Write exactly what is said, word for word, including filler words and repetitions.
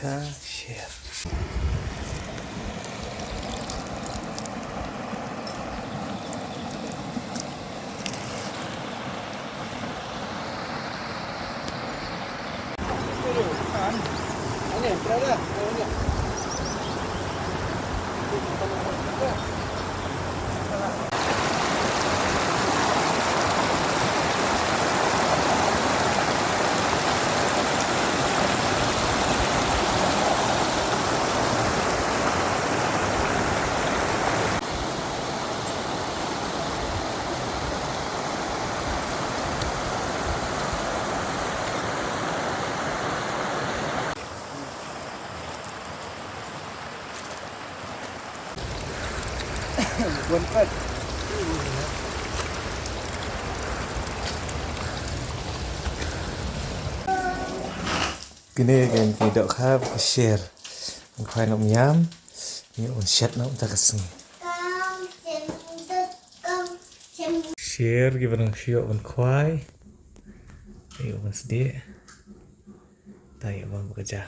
Ka sher. Kine ki dohkha bad ka sher. Ban khwai na um ïam. Ngi un shet na um ta ka sngi. Sher kiba dang shu ïoh ban khwai. Ïoh ban sdieh. Ta ïoh ban baka ja.